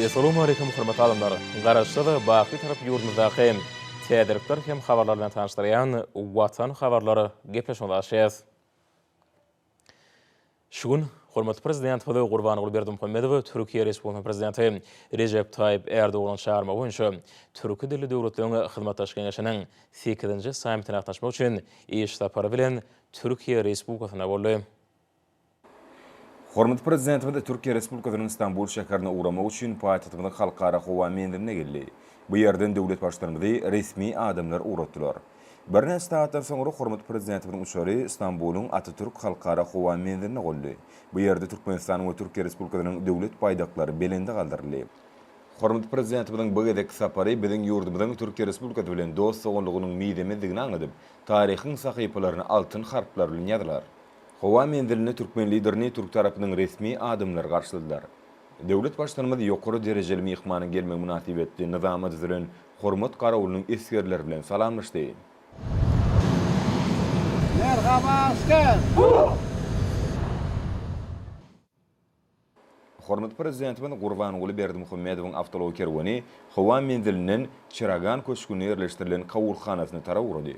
Essalawmaleýkum hormatly adamlar! Garaşsyz, baky Bitarap ýurdumyzdaky täzelikler hem habarlar bilen tanyşdyrýan Watan habarlar gepleşigimizi açýas. Şu gün hormatly Prezidentimiz Gurbanguly Berdimuhamedow Türkiýe Respublikasynyň Prezidenti Rejep Taýyp Ärdoganyň çagyrmagy boýunça Türki dilli döwletleriň hyzmatdaş geňeşiniň sekizinji sammitine gatnaşmak üçin iş sapary bilen Türkiýe Respublikasynda boldy. Hormatly Prezidentimiz Türkiýe Respublikasynyň Stambul şäherine ugramak üçin paýtagtymyzyň Halkara howa menziline geldi. Bu ýerden döwlet Baştutanymyzy resmi adamlar ugratdylar. Birnäçe sagatdan soňra hormatly Prezidentimiziň uçary Stambulyň Atatürk Halkara howa menziline gondy. Bu ýerde Türkmenistanyň we Türkiýe Respublikasynyň Döwlet baýdaklary belende galdyryldy. Hormatly Prezidentimiziň bu gezekki sapary biziň ýurdumyzyň Türkiýe Respublikasy bilen dost-doganlygynyň mizemezdigini aňladyp, taryhyň sahypalaryna altyn harplar bilen ýazylar. Howa menzilinde türkmen Liderini türk tarapynyň resmi adamlary garşyladylar. Döwlet Baştutanymyz ýokary derejeli myhmanyň gelmegi mynasybetli nyzama düzülen hormat garawulynyň esgerleri bilen salamlaşdy. Merhaba asker! Hormatly Prezidentimiz Gurbanguly Berdimuhamedowyň awtoulag kerweni howa menzilinden Çeragan köşgünde ýerleşdirilen kabulhanasyna tarap ugrady.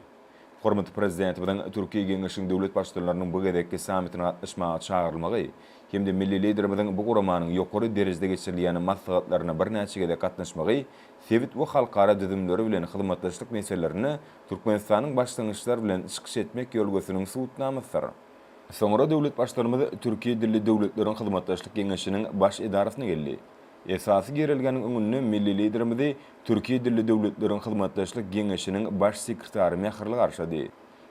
Hormatly Prezidentimiziň Türki Geňeşiň döwlet Baştutanlarynyň bu gezekki sammitine gatnaşmaga çagyrylmagy hem-de milli Liderimiziň bu guramanyň ýokary derejede geçirilýän maslahatlaryna birnäçe gezek gatnaşmagy sebit we halkara düzümleri bilen hyzmatdaşlyk meselelerinde Türkmenistanyň başlangyçlar bilen çykyş etmek ýörelgesiniň subutnamasydyr. Soňra döwlet Baştutanymyz Türki dilli döwletleriň hyzmatdaşlyk geňeşiniň baş edarasyna geldi. Esasy girelgäniň öňünde milli Liderimizi Türki dilli döwletleriň hyzmatdaşlyk geňeşiniň baş sekretary mähirli garşylady.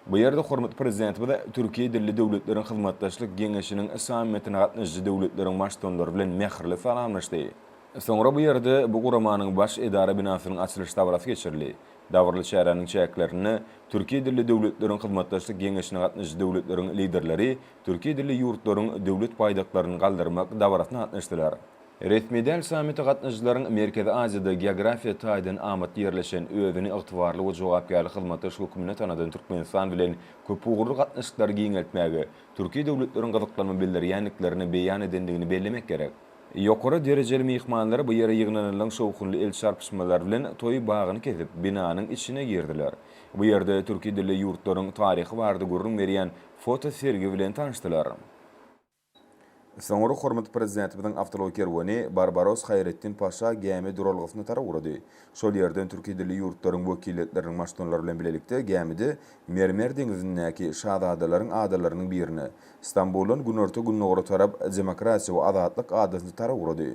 Bu ýerde hormatly Prezidentimiz Türki dilli döwletleriň hyzmatdaşlyk geňeşiniň sammitine gatnaşyjy döwletleriň Baştutanlary bilen mähirli salamlaşdy. Soňra bu ýerde bu guramanyň baş edara binasynyň açylyş dabarasy geçirildi. Dabaraly çäräniň çäklerinde Türki dilli döwletleriň hyzmatdaşlyk geňeşine gatnaşyjy döwletleriň Liderleri türki dilli ýurtlaryň Döwlet baýdaklaryny galdyrmak dabarasyna gatnaşdylar. Resmi däl sammite gatnaşyjylaryň Merkezi Aziýada geografiýa taýdan amatly ýerleşen, özüni ygtybarly we jogapkärli hyzmatdaş hökmünde tanadan Türkmenistan bilen köpugurly gatnaşyklary giňeltmäge türki döwletleriň gyzyklanma bildirýändiklerini beýan edendigini bellemek gerek. Ýokary derejeli myhmanlar bu ýere ýygnanylan şowhunly el çarpyşmalar bilen toý bagyny kesip, binanyň içine girdiler. Bu ýerde türki dilli ýurtlaryň taryhy barada gürrüň berýän foto sergi bilen tanyşdylar. Soňra hormatly Prezidentimiziň awtoulag kerweni Barbaros Haýretdin Paşa gämi duralgasyna tarap ugrady. Şol ýerden türki dilli ýurtlaryň wekiliýetleriniň baştutanlary bilen bilelikde gämide Mermer deňzindäki şazadalaryň adalarynyň birine, Stambuldan günorta-gündogara tarap Demokratiýa we Azatlyk adasyna tarap ugrady.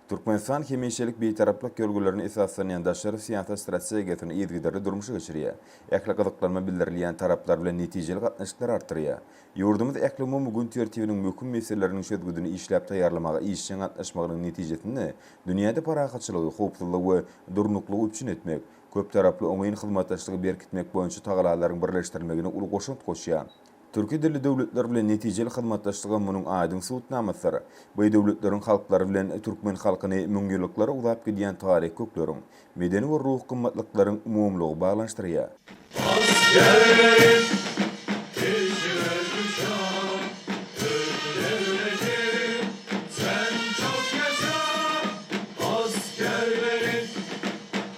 Türkmenistan hemişelik Bitaraplyk ýörelgelerine esaslanýan daşary syýasat strategiýasyny yzygiderli durmuşa geçirýär, ähli gyzyklanma bildirilýän taraplar bilen netijeli gatnaşyklary artdyrýar. Ýurdumyz ählumumy gün tertibiniň möhüm meseleleriniň çözgüdini işläp taýýarlamaga işjeň gatnaşmagynyň netijesinde dünýäde parahatçylygy, howpsuzlygy we durnuklygy üpjün etmek, köptaraply oňyn hyzmatdaşlygy berkitmek boýunça tagallalaryň birleşdirilmegine uly goşant goşýar. Türki dilli döwletler bilen netijeli hyzmatdaşlyga munuň aýdyň subutnamasydyr. Bu döwletleriň halklary bilen türkmen halkyny müňýyllyklara uzap gidýän taryhy kökleriň, medeni we ruhy gymmatlyklaryň umumylygy baglanyşdyrýar. Askerlerim peşime düşer, Türk devleti sen çok yaşa. Askerlerim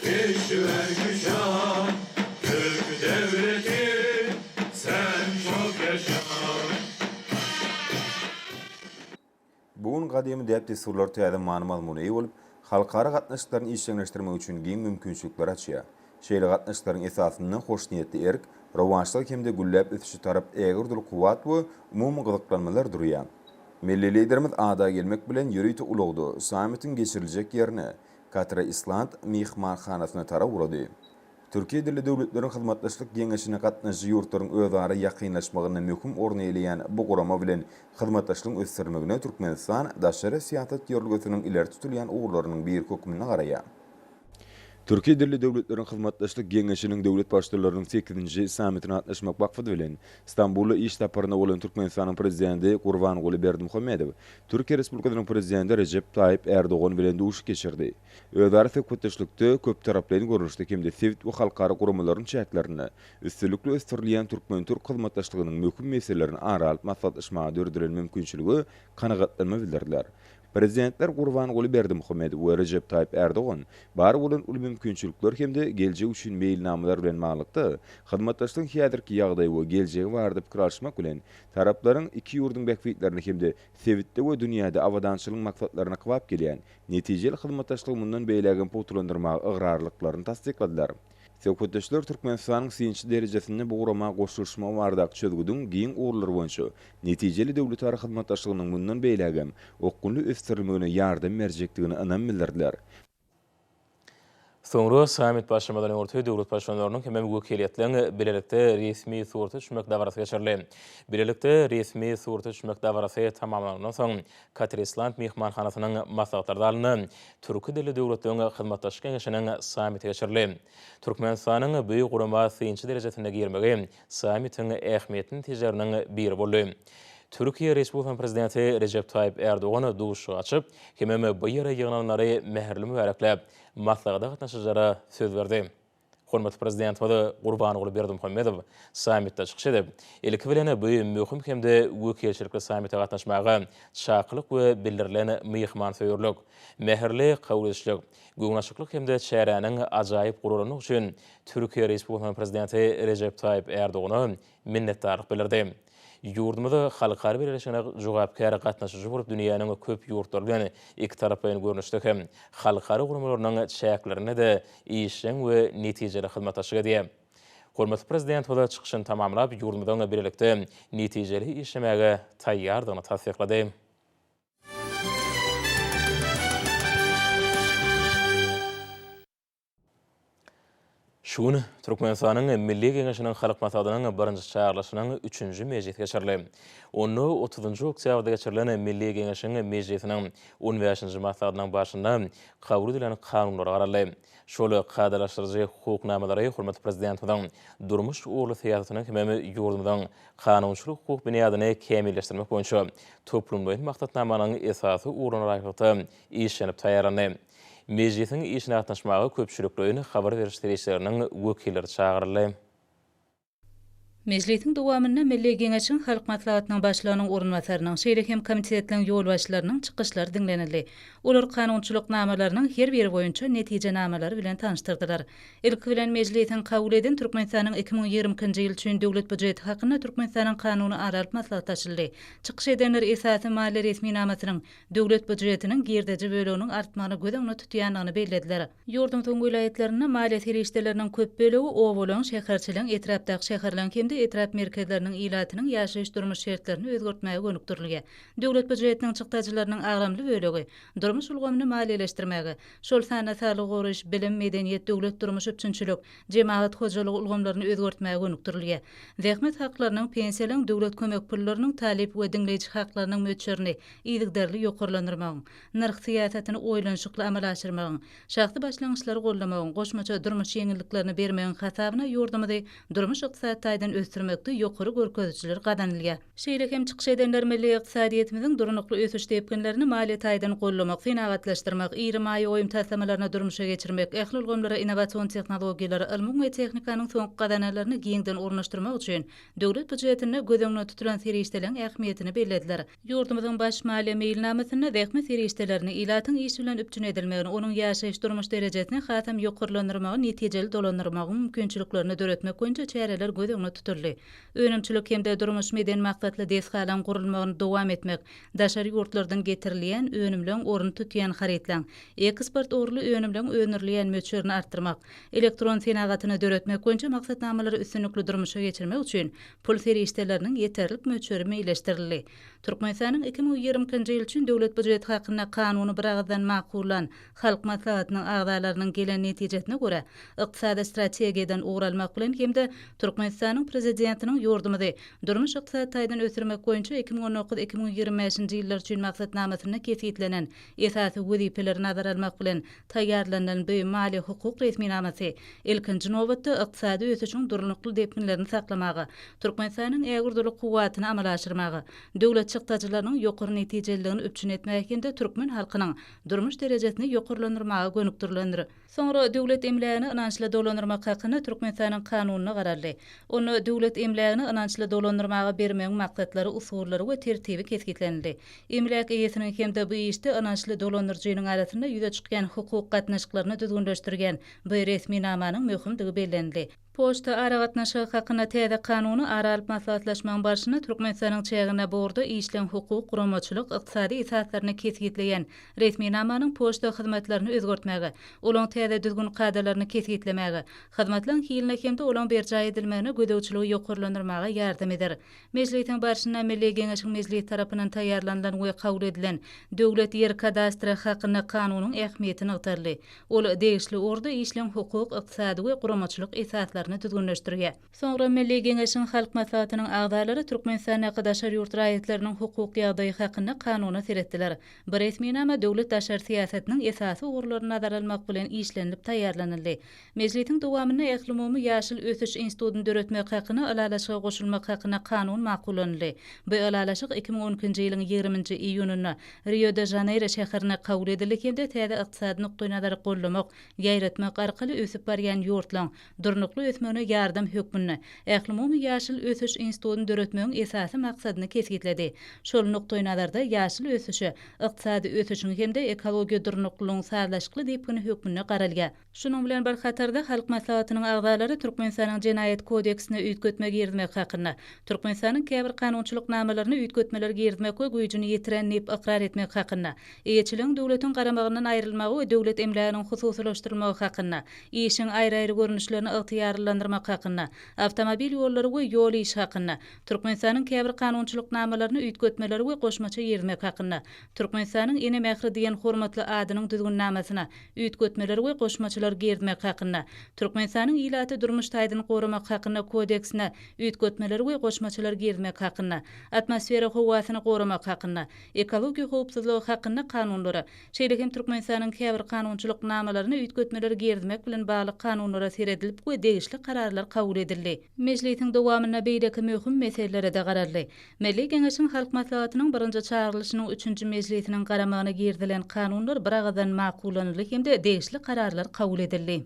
peşime düşer, Türk devleti sen çok yaşa. Bu gün gadymy däp-dessurlar täze many-mazmuna eýe bolup, halkara gatnaşyklaryny işjeňleşdirmek üçin giň mümkinçilikleri açýar. Şeýle gatnaşyklaryň esasynda hoşniýetli erk, rowaçlyk hem-de gülläp ösüşe tarap ägirt uly kuwwat we umumy gyzyklanmalar durýar. Milli Liderimiz ada gelmek bilen, ýörite ulagda sammitiň geçiriljek ýerine, Katra Island myhmanhanasyna tarap ugrady. Türki dilli döwletleriň hyzmatdaşlyk geňeşine gatnaşyjy ýurtlaryň özara ýakynlaşmagynda möhüm orun eýeleýän bu gurama bilen hyzmatdaşlygyň ösdürilmegine Türkmenistan daşary syýasat ýörelgesiniň ileri tutulýan ugurlarynyň biri hökmünde garaýar. Türki dilli döwletleriň hyzmatdaşlyk geňeşiniň döwlet Baştutanlarynyň sekizinji sammitine gatnaşmak maksady bilen, Stambulda iş saparynda bolan Türkmenistanyň Prezidenti Gurbanguly Berdimuhamedow Türkiýe Respublikasynyň Prezidenti Rejep Taýyp Ärdogan bilen duşuşyk geçirdi. Özara söhbetdeşlikde köptaraplaýyn görnüşde hem-de sebit we halkara guramalaryň çäklerinde üstünlikli ösdürilýän türkmen-türk hyzmatdaşlygynyň möhüm meselelerini ara alyp maslahatlaşmaga döredilen mümkinçilige kanagatlanma bildirdiler. Prezidentler Gurbanguly Berdimuhamedow we Rejep Taýyp Ärdogan bar bolan uly mümkinçilikler hem-de geljek üçin meýilnamalar bilen baglylykda, hyzmatdaşlygyň häzirki ýagdaýy we geljegi barada pikir alyşmak bilen, taraplaryň iki ýurduň bähbitlerine hem-de sebitde we dünýäde abadançylygyň maksatlaryna kybap gelýän netijeli hyzmatdaşlygy mundan beýlägem pugtalandyrmaga ygrarlylyklaryny tassykladylar. Söhbetdeşler Türkmenistanyň synçy derejesinde bu gurama goşulyşmagy baradaky çözgüdiň giň ugurlar boýunça netijeli döwletara hyzmatdaşlygynyň mundan beýlägem okgunly ösdürilmegine ýardam berjekdigine ynam bildirdiler. Soňra sammit başlamadan öňürti döwlet Baştutanlarynyň hemem wekiliýetleriň bilelikde resmi surata düşmek dabarasy geçirildi. Bilelikde resmi surata düşmek dabarasy tamamlanandan soň, Katrisland myhmanhanasynyň maslahatlar zalynda Türki dilli döwletleriň hyzmatdaşlyk geňeşiniň sammiti geçirildi. Türkmenistanyň bu gurama synçy derejesinde girmegi sammitiň ähmiýetli netijeleriniň biri boldy. Türkiýe Respublikasynyň Prezidenti Rejep Taýyp Ärdogan duşuşygy açyp, hemem bu ýere ýygnananlary mähirli mübärekläp, maslahata gatnaşyjylara söz berdi. Hormatly Prezidentimiz Gurbanguly Berdimuhamedow sammitde çykyş edip, ilki bilen bu möhüm hem-de wekilçilikli sammite gatnaşmaga çakylyk we bildirilen myhmansöýerlik, mähirli kabul edişlik, göwnaçyklyk hem-de çäräniň ajaýyp guralandygy üçin Türkiýe Respublikasynyň Prezidenti Rejep Taýyp Ärdogana minnetdarlyk bildirdi. Ýurdumyz halkara bileleşigine jogapkär gatnaşyjy bolup dünýäniň köp ýurtlary bilen ikitaraplaýyn görnüşde hem, halkara guramalarynyň çäklerinde-de işjeň we netijeli hyzmatdaşlyk edýär. Hormatly Prezidentimiz çykyşyny tamamlap, ýurdumyzyň bilelikde netijeli işlemäge taýýardygyny tassyklady. Şu gün Türkmenistanyň Milli Geňeşiniň Halk Maslahatynyň birinji çagyrylyşynyň üçünji mejlisi geçirildi. Onda otuzynjy oktýabrda geçirilen Milli Geňeşiň Mejlisiniň on bäşinji maslahatynyň barşynda kabul edilen kanunlara garaldy. Şol kadalaşdyryjy hukuk namalary hormatly Prezidentimiziň durmuş ugurly syýasatynyň hemem ýurdumyzyň kanunçylyk-hukuk binýadyny kämilleşdirmek boýunça toplumlaýyn maksatnamanyň esasy ugurlaryna laýyklykda işlenip taýýarlandy. Mejlisiň işine gatnaşmaga köpçülikleýin habar beriş serişdeleriniň wekilleri çagyryldy. Mejlisiň dowamynda Milli Geňeşiň Halk Maslahatynyň Başlygynyň orunbasarynyň, şeýle hem komitetleriň ýolbaşçylarynyň çykyşlary diňlenildi. Olar kanunçylyk namalarynyň her biri boýunça netijenamalary bilen tanyşdyrdylar. Ilki bilen Mejlisiň kabul eden Türkmenistanyň 2022-nji ýyl üçin Döwlet býujeti hakynda Türkmenistanyň Kanuny ara alyp maslahatlaşyldy. Çykyş edenler esasy maliýe resminamasynyň Döwlet býujetiniň girdeji böleginiň artmagyny göz öňünde tutýandygyny bellediler. Ýurdumyzyň welaýatlarynda maliýe serişdeleriniň köp bölegi obalaryň, şäherçeleriň, etrapdaky şäherleriň hem-de etrap merkezleriniň ilatynyň ýaşaýyş-durmuş şertlerini özgertmäge gönükdirilýär. Döwlet býujetiniň çykdajylarynyň agramly bölegi durmuş ulgamyny maliýeleşdirmäge, şol sanda saglygy goraýyş, bilim, medeniýet, döwlet durmuş üpjünçilik, jemagat hojalygy ulgamlaryny özgertmäge gönükdirilýär. Zähmet haklarynyň, pensiýalaryň, döwlet kömek pullarynyň, talyp we diňleýji haklarynyň möçberini yzygiderli ýokarlandyrmagyň, nyrh syýasatyny oýlanyşykly amala aşyrmagyň, şahsy başlangyçlary goldamagyň, goşmaça durmuş ýeňilliklerini bermegiň hasabyna ýurdumyzy durmuş-ykdysady taýdan ösdürmekde ýokary görkezijiler gazanylýar. Şeýle hem çykyş edenler milli ykdysadyýetimiziň durnukly ösüş depginlerini maliýe taýdan goldamak, senagatlaşdyrmak, iri maýa goýum taslamalaryny durmuşa geçirmek, ähli ulgamlara innowasion tehnologiýalary, ylmyň we tehnikanyň soňky gazananlaryny giňden ornaşdyrmak üçin döwlet býujetinde göz öňünde tutulan serişdeleriň ähmiýetini bellediler. Ýurdumyzyň Baş maliýe meýilnamasynda zähmet serişdelerini, ilatyň iş bilen üpjün edilmegini, onuň ýaşaýyş-durmuş derejesini hasam ýokarlandyrmagy netijeli dolandyrmagyň mümkinçiliklerini döretmek boýunça çäreler göz öňünde tutuldy. Önümçilik hem-de durmuş-medeni maksatly desgalaryň gurulmagyny dowam etmek, daşary ýurtlardan getirilýän önümleň ornuny tutýan harytlaryň, eksport ugurly önümleň öndürilýän möçberini artdyrmak, elektron senagatyny döretmek boýunça maksatnamalary üstünlikli durmuşa geçirmek üçin pul serişdeleriniň ýeterlik möçberi meýilleşdirildi. Türkmenistanyň 2022-nji ýyl üçin Döwlet býujeti hakynda Kanuny biragyzdan makullan Halk Maslahatynyň agzalarynyň gelen netijesine görä, ykdysady strategiýadan ugur almak bilen hem-de Türkmenistanyň Prezidentiniň ýurdumyzy durmuş-ykdysady taýdan ösdürmek boýunça 2019, 2025-nji ýyllar üçin maksatnamasynda kesgitlenen esasy wezipeleri nazara almak bilen taýýarlanylan bu maliýe-hukuk resminamasy, ilkinji nobatda, ykdysady ösüşiň durnukly depginlerini saklamaga, Türkmenistanyň ägirt uly kuwwatyny amala aşyrmaga, döwlet çykdajylarynyň ýokary netijeliligini üpjün etmäge hem-de türkmen halkynyň durmuş derejesini ýokarlandyrmaga gönükdirilendir. Soňra Döwlet emlägini ynançly dolandyrmak hakynda Türkmenistanyň Kanunyna garaldy. Onda döwlet emlägini ynançly dolandyrmaga bermegiň maksatlary, usullary we tertibi kesgitlenildi. Emläk eýesiniň hem-de bu işde ynançly dolandyryjynyň arasynda ýüze çykýan hukuk gatnaşyklaryny düzgünleşdirýän bu resminamanyň möhümdigi bellenildi. Poçta aragatnaşygy hakynda täze Kanuny ara alyp maslahatlaşmagyň barşynda Türkmenistanyň çäginde bu ugurda işleň hukuk, guramaçylyk, ykdysady esaslaryny kesgitleýän resminamanyň poçta hyzmatlaryny özgertmäge, olaň täze düzgün-kadalaryny kesgitlemäge, hyzmatlaryň hiline hem-de olaň berjaý edilmegine gözegçiligi ýokarlandyrmaga ýardam eder. Mejlisiň barşynda Milli Geňeşiň Mejlisi tarapyndan taýýarlanylan we kabul edilen Döwlet ýer kadastry hakynda Kanunyň ähmiýeti nygtaldy. Ol degişli ugurda işleň hukuk, ykdysady we guramaçylyk esaslaryny düzgünleşdirýär. Soňra Milli Geňeşiň Halk Maslahatynyň agzalary Türkmenistandaky daşary ýurt raýatlarynyň hukuk ýagdaýy hakynda Kanuna seretdiler. Bu resminama döwlet daşary syýasatynyň esasy ugurlaryny nazara almak bilen işlenilip taýýarlanyldy. Mejlisiň dowamynda Ählumumy ýaşyl ösüş institutyny döretmek hakynda Ylalaşyga goşulmak hakynda Kanun makullanyldy. Bu Ylalaşyk 2012-nji ýylyň ýigriminji iýunynda Rio-de-Žaneýro şäherinde kabul edildi hem-de täze ykdysady nukdaýnazary goldamak, ýaýratmak arkaly ösüp barýan ýurtlaryň durnukly ösmegine ýardam hökmünde Ählumumy ýaşyl ösüş institutyny döretmegiň esasy maksadyny kesgitledi. Şol nukdaýnazarda ýaşyl ösüşe ykdysady ösüşiň hem-de ekologiýa durnuklylygyň sazlaşykly depgini hökmünde garalýar. Şunuň bilen bir hatarda, Halk Maslahatynyň agzalary Türkmenistanyň Jenaýat kodeksine üýtgetme girizmek hakynda, Türkmenistanyň käbir kanunçylyk namalaryna üýtgetmeler girizmek we güýjüni ýitiren diýip ykrar etmek hakynda, Eýeçiligiň döwletiň garamagyndan aýrylmagy we döwlet emläginiň hususylaşdyrylmagy hakynda, Işiň aýry-aýry görnüşlerini ygtyýarlylandyrmak hakynda, Awtomobil ýollary we ýol işi hakynda, Türkmenistanyň käbir kanunçylyk namalaryna üýtgetmeler we goşmaça girizmek hakynda, Türkmenistanyň Ene mähri diýen hormatly adynyň Düzgünnamasyna üýtgetmeler we goşmaçalar girizmek hakynda, Türkmenistanyň Ilaty durmuş taýdan goramak hakynda Kodeksine üýtgetmeler we goşmaçalar girizmek hakynda, Atmosfera howasyny goramak hakynda, Ekologiýa howpsuzlygy hakynda Kanunlara, şeýle hem Türkmenistanyň käbir kanunçylyk namalaryna üýtgetmeler girizmek bilen bagly Kanunlara seredilip we degişli Kararlar kabul edildi. Mejlisiň dowamynda beýleki möhüm meselelere-de garaldy. Milli Geňeşiň Halk Maslahatynyň birinji çagyrylyşynyň üçünji mejlisiniň garamagyna girizilen kanunlar biragyzdan makullanyldy hem-de degişli kararlar kabul edildi.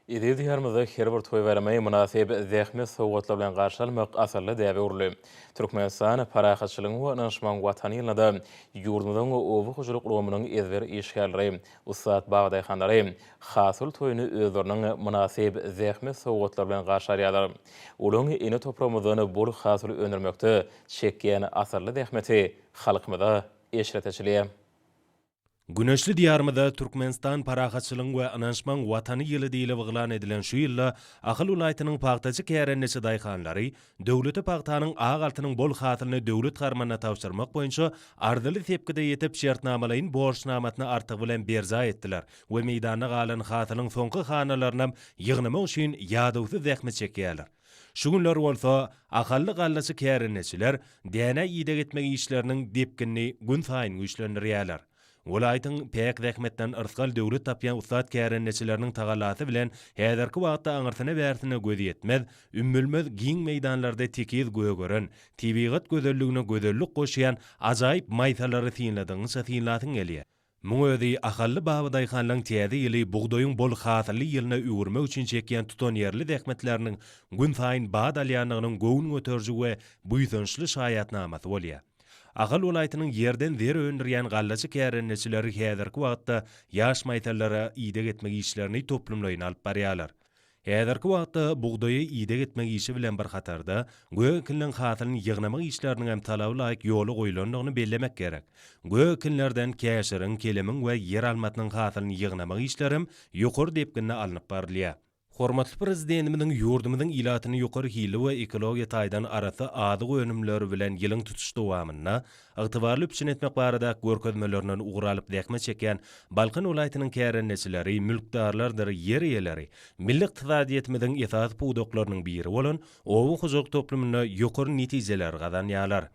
Eziz Diýarymyzda her bir toý-baýramy mynasyp zähmet sowgatlary bilen garşy almak asylly däbe öwrüldi. Türkmenistan, parahatçylygyň we ynanyşmagyň Watany ýylynda-da ýurdumyzyň oba hojalyk ulgamynyň ezber işgärleri, ussat babadaýhanlary hasyl toýuny özleriniň mynasyp zähmet sowgatlary bilen garşy alýarlar. Olaryň ene topragymyzdan bol hasyl öndürmekde çekýän asylly zähmeti halkymyza eşret eçilýär. Güneşli Diýarymyzda Türkmenistan parahatçylygyň we ynanyşmagyň Watany ýyly diýlip yglan edilen şu ýylda Ahal welaýatynyň pagtaçy kärendeçi daýhanlary döwlete pagtanyň ak altynyň bol hasylyny döwlet harmanyna tabşyrmak boýunça arzyly sepgide ýetip şertnamalaýyn borçnamasyny artygy bilen berjaý etdiler we meýdanda galan hasylyň soňky hanalarynam ýygnamak üçin ýadawsyz zähmet çekýärler. Şu günler bolsa ahally gallaçy kärendeçiler dänä ideg etmek işleriniň depginini günsaýyn güýçlendirýärler. Welaýatyň päk zähmetden yrsgal-döwlet tapýan ussat kärendeçileriniň tagallasy bilen häzirki wagtda aňyrsyna-bärsine göz ýetmez, ümmülmez giň meýdanlarda tekiz gögeren, tebigat gözelligine gözellik goşýan ajaýyp maýsalary synladygyňça synlasyň gelýär. Muň özi ahally babadaýhanlaryň täze ýyly bugdaýyň bol hasylly ýylyna öwürmek üçin çekýän tutanýerli zähmetleriniň günsaýyn bat alýandygynyň göwün göteriji we buýsançly şaýatnamasy bolýar. Ahal welaýatynyň ýerden zer öndürýän gallaçy kärendeçileri häzirki wagtda ýaş maýsallara ideg etmek işlerini toplumlaýyn alyp barýarlar. Häzirki wagtda bugdaýa ideg etmek işi bilen bir hatarda, gök ekinleň hasylyny ýygnamak işleriniň hem talaba laýyk ýola goýlandygyny bellemek gerek. Gök ekinlerden käşiriň, kelemiň we ýer almasynyň hasylyny ýygnamak işlerem ýokary depginde alnyp barylýar. Hormatly Prezidentimiziň ýurdumyzyň ilatyny ýokary hilli we ekologiýa taýdan arassa azyk önümleri bilen ýylyň tutuş dowamynda ygtybarly üpjün etmek baradaky görkezmelerinden ugur alyp zähmet çekýän Balkan welaýatynyň kärendeçileri, mülkdarlardyr ýer eýeleri milli ykdysadyýetimiziň esasy pudaklarynyň biri bolan oba hojalyk toplumynda ýokary netijeleri gazanýarlar.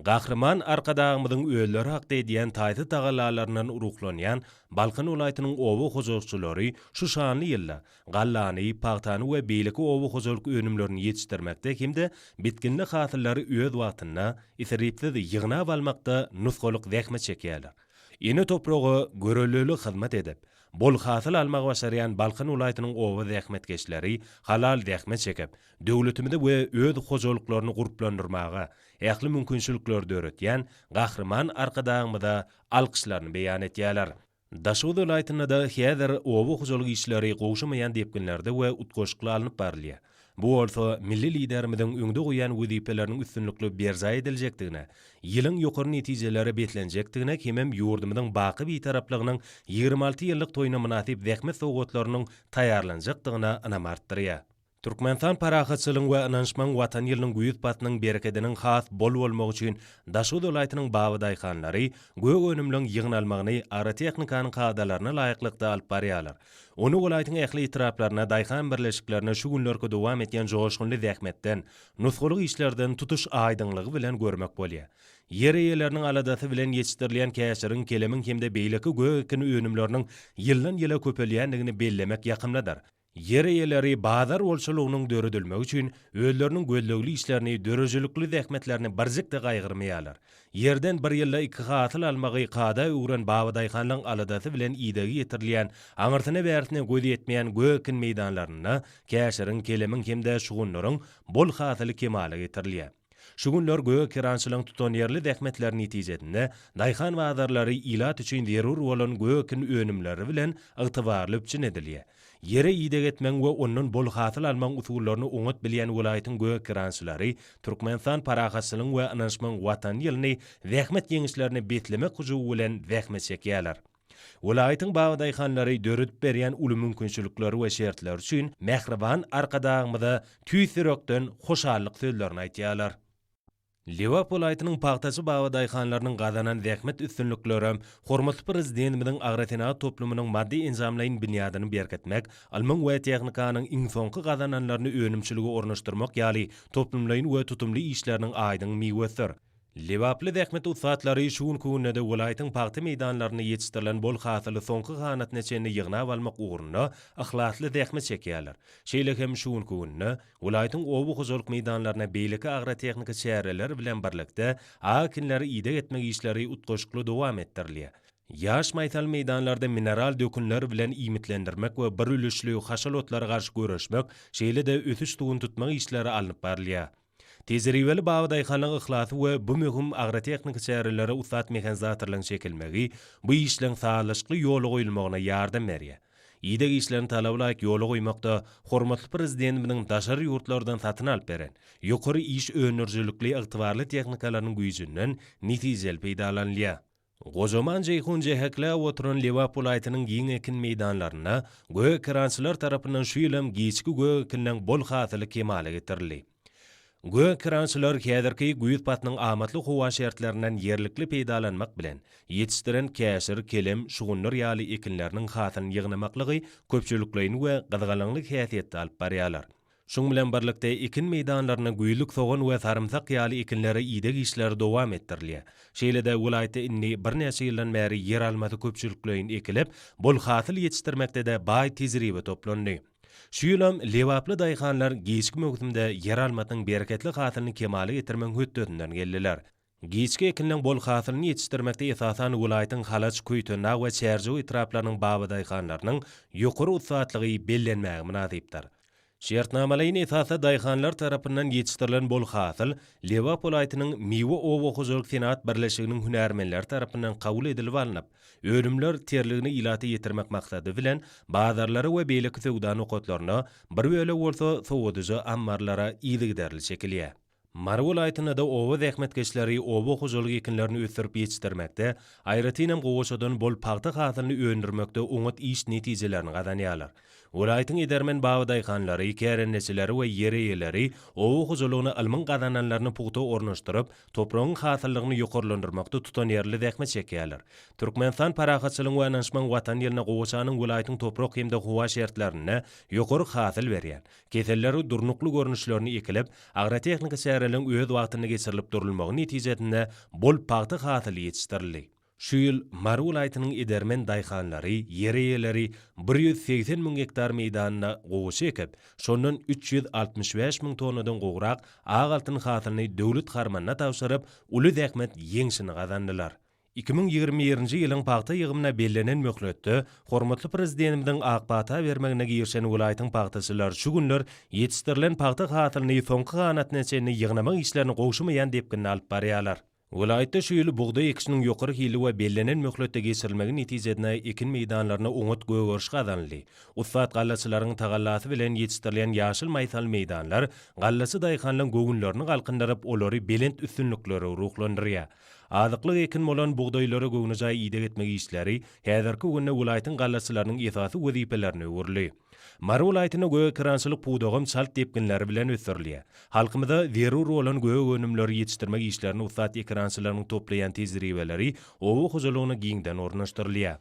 Gahryman Arkadagymyzyň özleri hakda edýän taýsyz tagallalaryndan ruhlanýan Balkan welaýatynyň oba hojalykçylary şu şanly ýylda gallany, pagtany we beýleki oba hojalyk önümlerini ýetişdirmekde hem-de bitginli hasyllary öz wagtynda, isripsiz ýygnap almakda nusgalyk zähmet çekýärler. Ene topraga görelleli hyzmat edip, bol hasyl almagy başarýan Balkan welaýatynyň oba zähmetkeşleri halal zähmet çekip, döwletimizi we öz hojalyklaryny gurplandyrmaga ähli mümkinçilikleri döretýän Gahryman Arkadagymyza alkyşlaryny beýan etýärler. Daşoguz welaýatynda-da häzir oba hojalyk işleri gowşamaýan depginlerde we utgaşykly alnyp barylýar. Bu bolsa milli Liderimiziň öňde goýýan wezipeleriniň üstünlikli berjaý ediljekdigine, ýylyň ýokary netijelere beslenjekdigine hemem ýurdumyzyň baky Bitaraplygynyň 26 ýyllyk toýuna mynasyp zähmet sowgatlarynyň taýýarlanjakdygyna ynam artdyrýar. Türkmenistan parahatçylygyň we ynanyşmagyň Watany ýylynyň güýz paslynyň berekediniň has bol bolmagy üçin Daşoguz welaýatynyň babadaýhanlary gök önümleň ýygnalmagyny agrotehnikanyň kadalaryna laýyklykda alyp barýarlar. Ony welaýatyň ähli etraplarynda daýhan birleşiklerinde şu günlerki dowam edýän joşgunly zähmetden, nusgalyk işlerden tutuş aýdyňlygy bilen görmek bolýar. Ýer eýeleriniň aladasy bilen ýetişdirilýän käşiriň, kelemiň hem-de beýleki gök ekin önümleriniň ýyldan-ýyla köpelýändigini bellemek ýakymlydyr. Ýer eýeleri bazar bolçulygynyň döredilmegi üçin özleriniň gözlegli işlerini, döredijilikli zähmetlerini birjik-de gaýgyrmaýarlar. Ýerden bir ýylda iki hasyl almagy kada öwren babadaýhanlaryň aladasy bilen idegi ýetirilýän, aňyrsyna-bärsine göz ýetmeýän gök ekin meýdanlarynda käşiriň, kelemiň hem-de şugundyryň bol hasyly kemala getirilýär. Şu günler gök ekerançylygyň tutanýerli zähmetleri netijesinde daýhan bazarlary ilat üçin zerur bolan gök ekin önümleri bilen ygtybarly üpjün edilýär. Ýere ideg etmegiň we ondan bol hasyl almagyň usullaryny oňat bilýän welaýatyň gök ekerançylary Türkmenistan parahatçylygyň we ynanyşmagyň Watany ýylyny zähmet ýeňişlerine beslemek hyjuwy bilen zähmet çekýärler. Welaýatyň babadaýhanlary döredip berýän uly mümkinçilikleri we şertleri üçin mähriban Arkadagymyza tüýs ýürekden hoşallyk sözlerini aýtýarlar. Lebap welaýatynyň pagtaçy babadaýhanlarynyň gazanan zähmet üstünlikleri hormatly Prezidentimiziň agrosenagat toplumynyň maddy-enjamlaýyn binýadyny berkitmek, ylmyň we tehnikanyň iň soňky gazananlaryny önümçilige ornaşdyrmak ýaly toplumlaýyn we tutumly işleriniň aýdyň miwesidir. Lebaply zähmet ussatlary şu günki günde-de welaýatyň pagta meýdanlarynda ýetişdirilen bol hasyly soňky hanatyna çenli ýygnap almak ugrunda yhlasly zähmet çekýärler. Şeýle hem şu günki günde welaýatyň oba hojalyk meýdanlarynda beýleki agrotehniki çäreler bilen birlikde ak ekinleri ideg etmek işleri utgaşykly dowam etdirilýär. Ýaş maýsal meýdanlarda mineral dökünler bilen iýmitlendirmek we bir ülüşli haşal otlara garşy göreşmek, şeýle-de ösüş suwuny tutmak işleri alnyp barylýar. Tejribeli babadaýhanyň yhlasy we bu möhüm agrotehniki çärelere ussat mehanizatorlaryň çekilmegi bu işleň sazlaşykly ýola goýulmagyna ýardam berýär. Ideg işlerini talabalaýyk ýola goýmakda hormatly Prezidentimiziň daşary ýurtlardan satyn alyp beren, ýokary iş öndürijilikli ygtybarly tehnikalarynyň güýjünden netijeli peýdalanylýar. Gojaman Jeýhun jähekläp oturan Lebap welaýatynyň giň ekin meýdanlarynda gök ekerançylar tarapyndan şu ýylam giçki gök ekinleň bol hasyly kemala getirildi. Gök ekerançylar häzirki güýz paslynyň amatly howa şertlerinden ýerlikli peýdalanmak bilen, ýetişdiren käşir, kelem, şugundyr ýaly ekinleriniň hasylyny ýygnamaklygy köpçülikleýin we gyzgalaňly häsiýetde alyp barýarlar. Şuň bilen birlikde, ekin meýdanlarynda güýzlük sogan we sarymsak ýaly ekinlere ideg işleri dowam etdirilýär. Şeýle-de, welaýatda indi birnäçe ýyldan bäri ýeralmasy köpçülikleýin ekilip, bol hasyl ýetişdirmekde-de baý tejribe toplandy. Şu ýylam lebaply daýhanlar giçki möwsümde ýeralmasynyň bereketli hasylyny kemala getirmegiň hötdesinden geldiler. Giçki ekinleň bol hasylyny ýetişdirmekde esasan welaýatyň Halaç, Köýtendag we Çärjew etraplarynyň babadaýhanlarynyň ýokary ussatlygy bellenmäge mynasypdyr. Şertnamalaýyn esasda daýhanlar tarapyndan ýetişdirilen bol hasyl Lebap welaýatynyň Miwe oba hojalyk senagat birleşiginiň hünärmenleri tarapyndan kabul edilip alnyp, önümler terligini ilata ýetirmek maksady bilen bazarlara we beýleki söwda nokatlaryna, bir bölegi bolsa sowadyjy ammarlara yzygiderli çekilýär. Mary welaýatynda-da oba zähmetkeşleri oba hojalyk ekinlerini ösdürip ýetişdirmekde, aýratynam gowaçadan bol pagta hasylyny öndürmekde oňat iş netijelerini gazanýarlar. Welaýatyň edermen babadaýhanlary, kärendeçileri we ýer eýeleri oba hojalygyna ylmyň gazananlaryny pugta ornaşdyryp, topragyň hasyllygyny ýokarlandyrmakda tutanýerli zähmet çekýärler. Türkmenistan parahatçylygyň we ynanyşmagyň Watany ýylynda gowaçanyň welaýatyň toprak hem-de howa şertlerinde ýokary hasyl berýän, Kesellere durnukly görnüşlerini ekilip, agrotehniki çäreleriň öz wagtynda geçirilip durulmagy netijesinde bol pagta hasyly ýetişdirildi. Şu ýyl Mary welaýatynyň edermen daýhanlary, ýer eýeleri 180 müň gektar meýdanda gowaça ekip, şondan 365 müň tonnadan gowrak ak altyn hasylyny döwlet harmanyna tabşyryp, uly zähmet ýeňşini gazandylar. 2021-nji ýylyň pagta ýygymyna bellenen möhletde hormatly Prezidentimiziň ak pata bermegine girişen welaýatyň pagtaçylary şu günler ýetişdirilen pagta hasylyny soňky ganatyna çenli ýygnamak işlerini gowşamaýan depginde alyp barýarlar. Welaýatda şu ýyl bugdaý ekişiniň ýokary hilli we bellenen möhletde geçirilmegi netijesinde ekin meýdanlarynda oňat gögeriş gazanyldy. Ussat gallaçylaryň tagallasy bilen ýetişdirilen ýaşyl maýsaly meýdanlar gallaçy daýhanlaryň göwünlerini galkyndyryp, olary belent üstünliklere ruhlandyrýar. Azyklyk ekin bolan bugdaýlara göwnejaý ideg etmek işleri häzirki günde welaýatyň gallaçylarynyň esasy wezipelerine öwrüldi. Mary welaýatynda gök ekerançylyk pudagam çalt depginler bilen ösdürilýär. Halkymyza zerur bolan gök önümleri ýetişdirmek işlerinde ussat ekerançylaryň toplaýan tejribeleri oba hojalygyna giňden ornaşdyrylýar.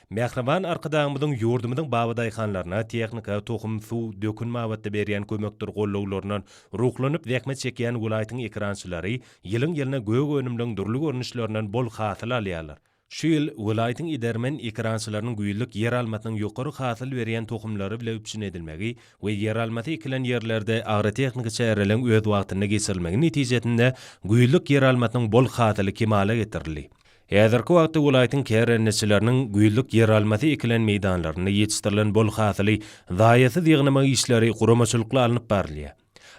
Mähriban Arkadagymyzyň ýurdumyzyň babadaýhanlaryna tehnika, tohum, suw, dökün babatda berýän kömekdir gollawlaryndan ruhlanyp zähmet çekýän welaýatyň ekerançylary ýylyň-ýylyna gök önümleň dürli görnüşlerinden bol hasyl alýarlar. Şu ýyl welaýatyň edermen ekerançylarynyň güýzlük ýeralmasynyň ýokary hasyl berýän tohumlary bile üpjün edilmegi we ýeralmasy ekilen ýerlerde agrotehniki çäreleriň öz wagtynda geçirilmegi netijesinde güýzlük ýeralmasynyň bol hasyly kemala getirildi. Häzirki wagtda welaýatyň kärendeçileriniň güýzlük ýeralmasy ekilen meýdanlarynda ýetişdirilen bol hasyly zaýasyz ýygnamak işleri guramaçylykly alnyp barylýar.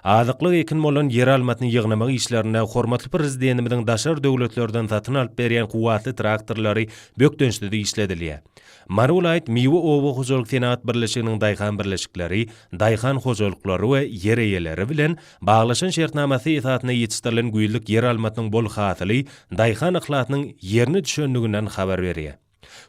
Azyklyk ekin bolan ýeralmasyny ýygnamak işlerinde hormatly Prezidentimiziň daşary döwletlerden satyn alyp berýän kuwwatly traktorlary bökdençsiz işledilýär. Mary welaýat Miwe oba hojalyk senagat birleşiginiň daýhan birleşikleri, daýhan hojalyklary we ýer eýeleri bilen baglaşan şertnamasy esasynda ýetişdirilen güýzlük ýeralmasynyň bol hasyly daýhan yhlasynyň ýerine düşendiginden habar berýär.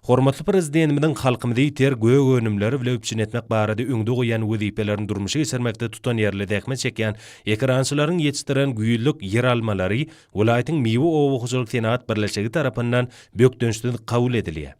Hormatly Prezidentimiziň halkymyzy ter gök önümleri bile üpjün etmek barada öňde goýýan wezipelerini durmuşa geçirmekde tutanýerli zähmet çekýän ekerançylaryň ýetişdiren güýzlük ýeralmalary welaýatyň Miwe oba hojalyk senagat birleşigi tarapyndan bökdençsiz kabul edilýär.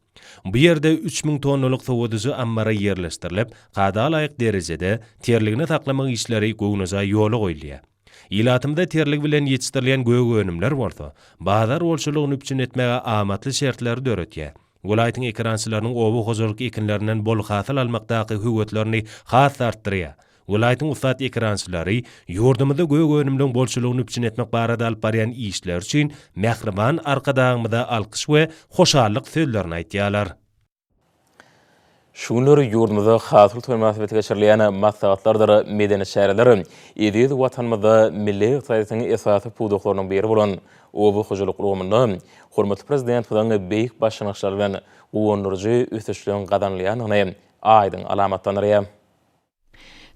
Bu ýerde 3000 tonnalyk sowadyjy ammara ýerleşdirilip, kada laýyk derejede terligine saklamak işleri göwnejaý ýola goýulýar. Ilatymyza terlik bilen ýetişdirilýän gök önümler bolsa, bazar bolçulygyny üpjün etmäge amatly şertleri döretýär. Welaýatyň ekerançylarynyň oba hojalyk ekinlerinden bol hasyl almakdaky höweslerini has-da artdyrýar. Welaýatyň ussat ekerançylary ýurdumyzda gök önümleň bolçulygyny üpjün etmek barada alyp barýan işleri üçin mähriban Arkadagymyza alkyş we hoşallyk sözlerini aýtýarlar. Şu günler ýurdumyzda hasyl toýy mynasybetli geçirilýän maslahatlardyr medeni çäreler eziz Watanymyzda milli ykdysadyýetiň esasy pudaklarynyň biri bolan oba hojalyk ulgamynda hormatly Prezidentimiziň beýik başlangyçlary bilen guwandyryjy ösüşleriň gazanylýandygyny aýdyň alamatlandyrýar.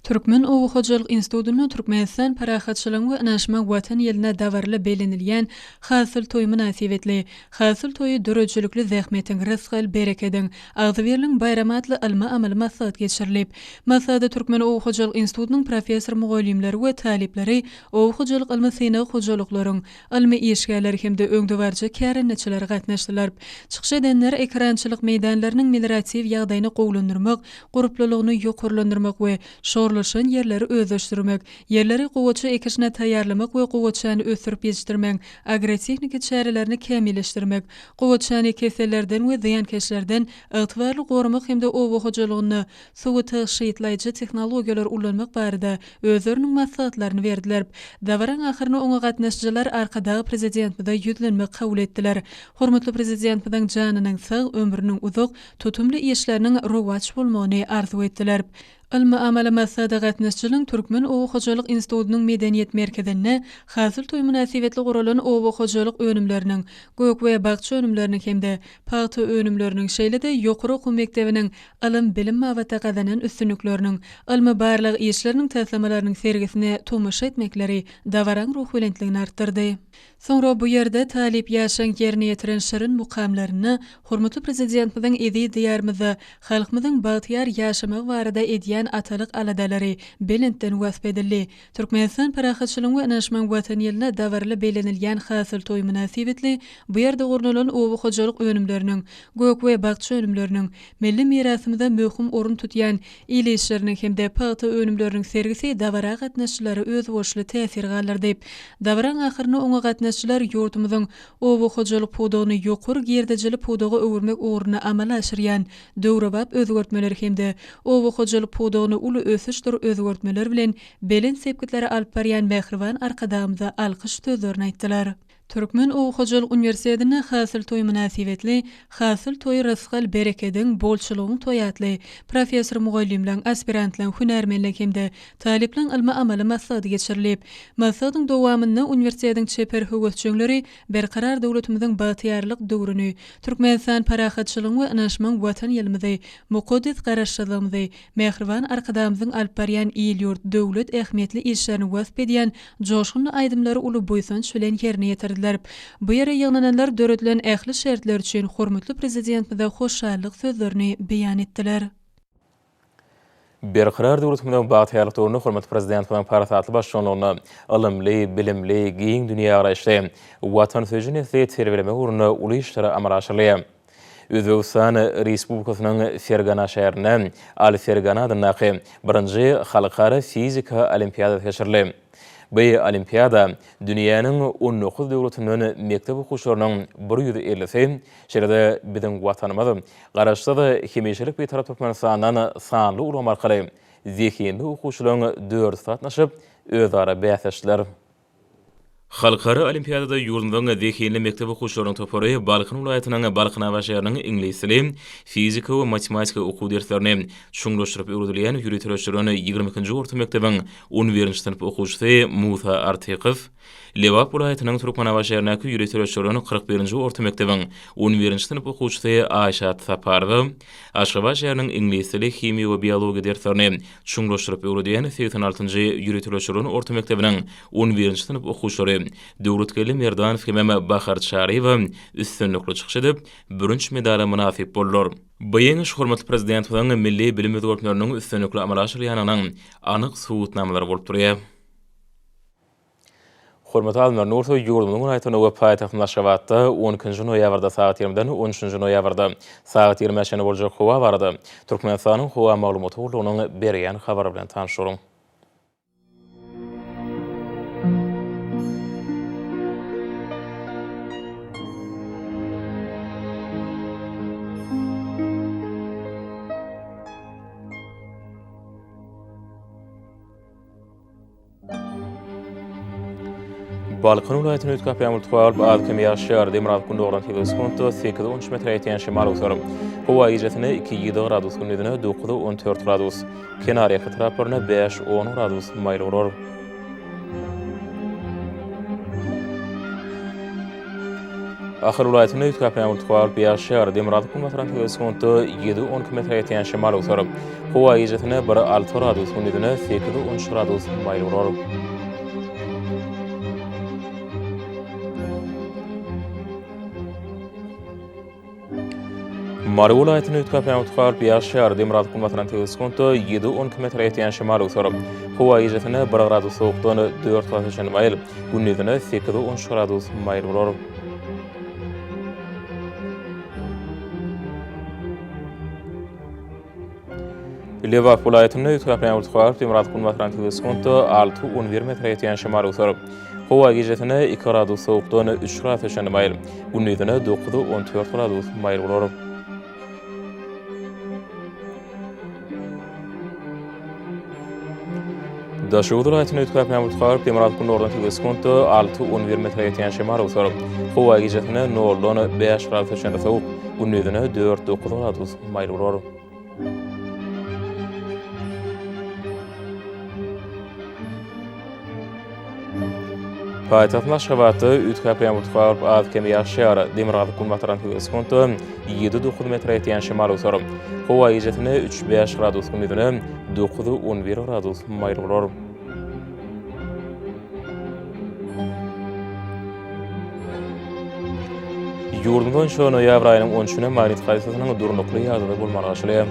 Türkmen oba hojalyk institutynda Türkmenistan parahatçylygyň we ynanyşmagyň Watan ýylynda dabaraly bellenilýän Hasyl toýy mynasybetli Hasyl toýy döredijilikli zähmetiň, rysgal-berekediň, agzybirligiň baýramy atly ylmy-amaly maslahat geçirilip. Maslahata Türkmen oba hojalyk institutynyň professor-mugallymlary we talyplary, oba hojalyk ylmy-synag hojalyklaryň ylmy işgärleri hem-de öňdebaryjy kärendeçileri gatnaşdylar. Çykyş edenler ekerançylyk meýdanlarynyň melioratiw ýagdaýyny gowulandyrmak, gurplulygyny ýokarlandyrmak we şorlaşan ýerleri özleşdirmek, ýerleri gowaça ekişine taýýarlamak we gowaçany ösdürip ýetişdirmegiň agrotehniki çärelerini kämilleşdirmek, gowaçany kesellerden we zyýankeşlerden ygtybarly goramak hem-de oba hojalygynda suwy tygşytlaýjy tehnologiýalary ulanmak barada özleriniň maslahatlaryny berdiler. Dabaraň ahyrynda oňa gatnaşyjylar Arkadag Prezidentimize ýüzlenme kabul etdiler. Hormatly Prezidentimiziň janynyň sag, ömrüniň uzak, tutumly işleriniň rowaç bolmagyny arzuw etdiler. Ylmy-amaly maslahata gatnaşyjylaryň Türkmen oba hojalyk institutynyň Medeniýet merkezinde Hasyl toýy mynasybetli guralan oba hojalyk önümleriniň, gök we bakja önümleriniň hem-de pagta önümleriniň, şeýle-de ýokary okuw mekdebiniň ylym-bilim babatda gazanan üstünlikleriniň, ylmy-barlag işleriniň taslamalarynyň sergisine tomaşa etmekleri dabaraň ruhubelentligini artdyrdy. Soňra bu ýerde talyp ýaşlaryň ýerine ýetiren şirin mukamlarynda hormatly Prezidentimiziň eziz Diýarymyzda halkymyzyň bagtyýar ýaşamagy barada edýän atalyk aladalary belentden wasp edildi. Türkmenistan parahatçylygyň we ynanyşmagyň Watany ýylynda dabaraly bellenilýän Hasyl toýy mynasybetli bu ýerde gurnalan oba hojalyk önümleriniň, gök we bakja önümleriniň, milli mirasymyzda möhüm orun tutýan el işleriniň hem-de pagta önümleriniň sergisi dabara gatnaşyjylara özboluşly täsir galdyrdy. Dabaraň ahyrynda oňa gatnaşyjylar ýurdumyzyň oba hojalyk pudagyny ýokary girdejili pudaga öwürmek ugrunda amala aşyrýan döwrebap özgertmeleri hem-de oba hojalyk pudagyny uly ösüşdir özgertmeler bilen belent sepgitlere alyp barýan mähriban Arkadagymyza alkyş sözlerini aýtdylar. Türkmen oba hojalyk uniwersitetinde Hasyl toýy mynasybetli Hasyl toýy rysgal berekediň, bolçulygyň toýy atly professor-mugallymlaryň, aspirantlaryň, hünärmenleň hem-de talyplaryň ylmy-amaly maslahaty geçirilip. Maslahatyň dowamynda uniwersitetiň çeper höwesjeňleri Berkarar döwletimiziň bagtyýarlyk döwrüni, Türkmenistan parahatçylygyň we ynanyşmagyň Watan ýylymyzy, mukaddes Garaşsyzlygymyzy, Mähriban Arkadagymyzyň alyp barýan il-ýurt, döwlet ähmiýetli işlerini wasp edýän joşgunly aýdymlary uly buýsanç bilen ýerine ýetirdiler. Bu ýere ýygnananlar döredilen ähli şertler üçin hormatly Prezidentimize hoşallyk sözlerini beýan etdiler. Berkarar döwletimiziň bagtyýarlyk döwründe hormatly Prezidentimiziň parasatly baştutanlygynda ylymly, bilimli, giň dünýägaraýyşly, watansöýüji nesli terbiýelemek ugrunda uly işler amala aşyrylýar. Özbegistan Respublikasynyň Fergana şäherinde Al-Fergana adyndaky birinji halkara fizika olimpiadasy geçirildi. Bu olimpiada dünýäniň on dokuz döwletinden mekdep okuwçylarynyň bir ýüz ellisi, şeýle-de biziň Watanymyz, Garaşsyz, hemişelik Bitarap Türkmenistandan sanly ulgam arkaly zehinli okuwçylaryň dördüsi gatnaşyp, özara bäsleşdiler. Halkara olimpiadada ýurdumyzyň zehinli mekdep okuwçylarynyň topary Balkan welaýatynyň Balkanabat şäheriniň iňlis dili, fizika we matematika okuw derslerini çuňlaşdyryp öwredilýän ýöriteleşdirilen 22-nji orta mekdebiň on birinji synp okuwçysy Musa Artykow, Lebap welaýatynyň Türkmenabat şäherindäki ýöriteleşdirilen 41-nji orta mekdebiň on birinji synp okuwçysy Aýşat Saparowa, Aşgabat şäheriniň iňlis dili, himiýa we biologiýa derslerini çuňlaşdyryp öwredýän 86-njy ýöriteleşdirilen orta mekdebiniň on birinji synp okuwçylary Döwletgeldi Merdanow hemem Bahar Çaryýewa üstünlikli çykyş edip, bürünç medala mynasyp boldular. Bu ýeňiş hormatly Prezidentimiziň milli bilim özgertmeleriniň üstünlikli amala aşyrylýanynyň anyk subutnamalary bolup durýar. Hormatly alymlar, Nursoý ýurdumyzyň welaýatynda we paýtagtymyz Aşgabatda on ikinji noýabrda sagat ýigrimiden on üçünji noýabrda sagat ýigrimä çenli boljak howa barada Türkmenistanyň Howa maglumaty gullugynyň berýän habary bilen tanyş boluň. Balkan welaýatyny üýtgäp ýagmyr tutup, az-kem ýagyş ýagar. Demirgazyk gündogardan tizligi sekuntda sekiz-on üç metre ýetýän şemal öwser. Howa gijesine iki, ýedi gradus, gündizine dokuz, 14 gradus. Kenarýaka etraplarynda bäş, on gradus maýyl bolar. Ahal welaýatynda üýtgäp ýagmyr tutup, ýagyş ýagar. Demirgazyk günbatardan tizligi sekuntda ýedi, 12 metre ýetýän şemal öwser. Howa gijesine bir, alty gradus, gündizine sekiz, 13 gradus maýyl bolar. Mary welaýatynda üýtgäp ýagmyr tutup, ýagyş ýagar. Demirgazyk günbatardan tizligi sekuntda ýedi, 12 metre ýetýän şemal öwser. Howa gijesine bir gradus sowukdan dört gradusa çenli maýyl, gündizine sekiz, 13 gradus maýyl bolar. Lebap welaýatynda üýtgäp ýagmyr tutup, demirgazyk günbatardan tizligi sekuntda alty, 11 metre ýetýän şemal öwser. Howa gijesine iki gradus sowukdan üç gradusa çenli maýyl, gündizine dokuz, 14 gradus maýyl bolar. Daşoguz welaýatynda üýtgäp ýagmyr tutup, demirgazyk gündogardan tizligi sekuntda alty, 11 metre ýetýän şemal öwser. Howa gijesine noldan bäş gradusa çenli sowuk, gündizine dört, dokuz gradus maýyl bolar. Paýtagtymyz Aşgabatda üýtgäp ýagmyr tutup, az-kem ýagyş ýagar. Demirgazyk günbatardan tizligi sekuntda ýedi, dokuz metre ýetýän şemal öwser. Howa gijesine üç, bäş gradus, gündizine dokuz, 11 gradus maýyl bolar. Ýurdumyz boýunça noýabr aýynyň on üçüne magnit hadysasynyň durnukly ýagdaýda bolmagy garaşylýar.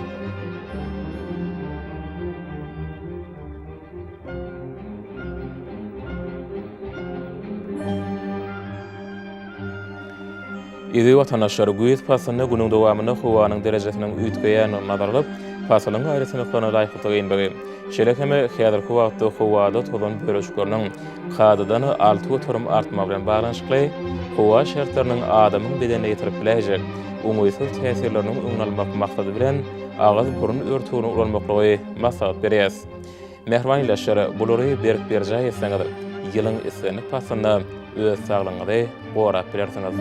Eziz watandaşlar, güýz paslynda günüň dowamynda howanyň derejesiniň üýtgeýändigini nazara alyp, pasylyň aýratynlyklaryna laýyklykda geýinmegi, şeýle hem häzirki wagtda howada tozan bölejikleriniň kadadan 6% artmagy bilen baglanyşykly howa şertleriniň adamyň bedenine ýetirip biläýjek oňaýsyz täsirleriniň öňüni almak maksady bilen agyz-burun örtügini ulanmaklygy maslahat berýäris. Mähriban ildeşler, bulary berk berjaý etseňiz, ýylyň islendik paslynda. öz saglygyňyzy gorap bilersiňiz.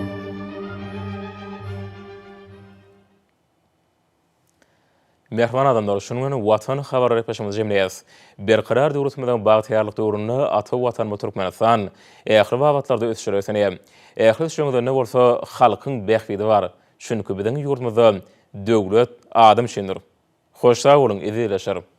Mähriban adamlar, şunuň bilen Watan habarlar gepleşigimizi jemleýäris. Berkarar döwletimiziň bagtyýarlyk döwründe ata Watanymyz Türkmenistan ähli babatlarda ösüşlere ösenýär. Ähli ösüşleriň özeninde bolsa halkyň bähbidi bar. Çünki biziň ýurdumyzda döwlet adam üçindir. Hoş sag boluň, eziz ildeşler!